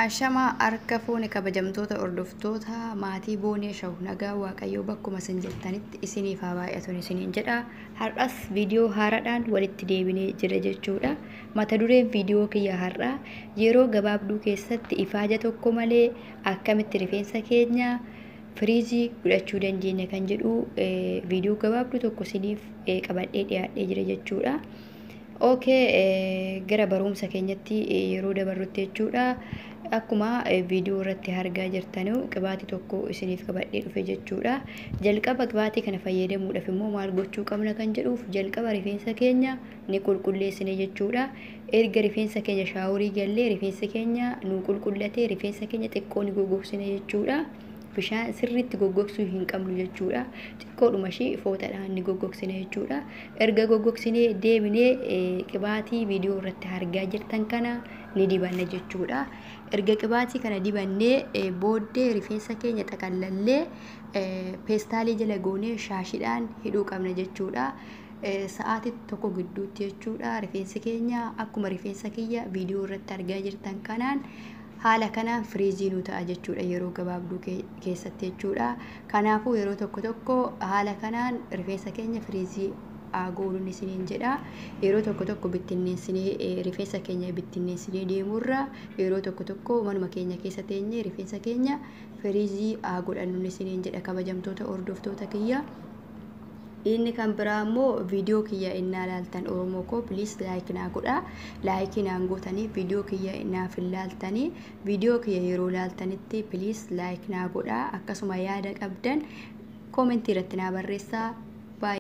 Ashamaa harka fuune kabajamtoota hordoftoota maatii Boonee Shaw, nagaa Waaqayyoo bakkuma isin jirtanitti isiniif haa baay'atuun isiniin jedha. Har'as viidiyoo haaraadhaan walitti deebinee jira jechuudha. Mata dureen viidiyoo kiyya har'aa yeroo gabaabduu keessatti ifaaja tokko malee akkamitti rifeensa keenya firiizii godhachuu dandeenya kan jedhu viidiyoo gabaabduu tokko isiniif qabadhee dhiyaadhee jira jechuudha. Okay, gara barumsa keenyatti yeroo dabarrutti jechuudha. Akkuma viidiyoo irratti argaa jirtanu qibaatii tokko isiniif qabadhee dhufe jechuudha. Jalqaba qibaatii kana fayyadamuudhaaf immoo maal gochuu qabna kan jedhuuf, jalqaba rifeensa keenya ni qulqulleessine jechuudha. Erga rifeensa keenya shaaworii gallee rifeensa keenya nu qulqullatee, rifeensa keenya xiqqoo ni goggogsine jechuudha. Bishaan sirriitti goggogsuu hin qabnu jechuudha. Xiqqoodhuma ishii fooxadhaan ni goggogsine jechuudha. Erga goggogsinee deebinee qibaatii viidiyoo irratti argaa jirtan kana ni dibanna jechuudha. Erga qibaatii kana dibannee booddee rifeensa keenya xaqallallee peestaalii jala goonee shaashiidhaan hidhuu qabna jechuudha. Sa'aatii tokko gidduutti jechuudha. Rifeensi keenya akkuma rifeensa kiyya viidiyoo irratti argaa jirtan kanaan haala kanaan firiizii nu ta'a jechuudha, yeroo gabaabduu keessatti jechuudha. Kanaafuu yeroo tokko tokko haala kanaan rifeensa keenya firiizii haa goonuun isiniin jedha. Yeroo tokko tokko bittinneessinee rifeensa keenya bittinneessinee deemurra, yeroo tokko tokko manuma keenya keessa teenyee rifeensa keenya firiizii haa godhannuun isiniin jedha, kabajamtoota hordoftoota kiyya. Inni kan biraa immoo viidiyoo kiyya innaa laaltan, Oromoo koo, please like naa godha. Like naan gootanii viidiyoo kiyya naaf hin laaltanii. Viidiyoo kiyya yeroo laaltanitti please like naa godha. Akkasuma yaada qabdan koomentii irratti naa barreessaa.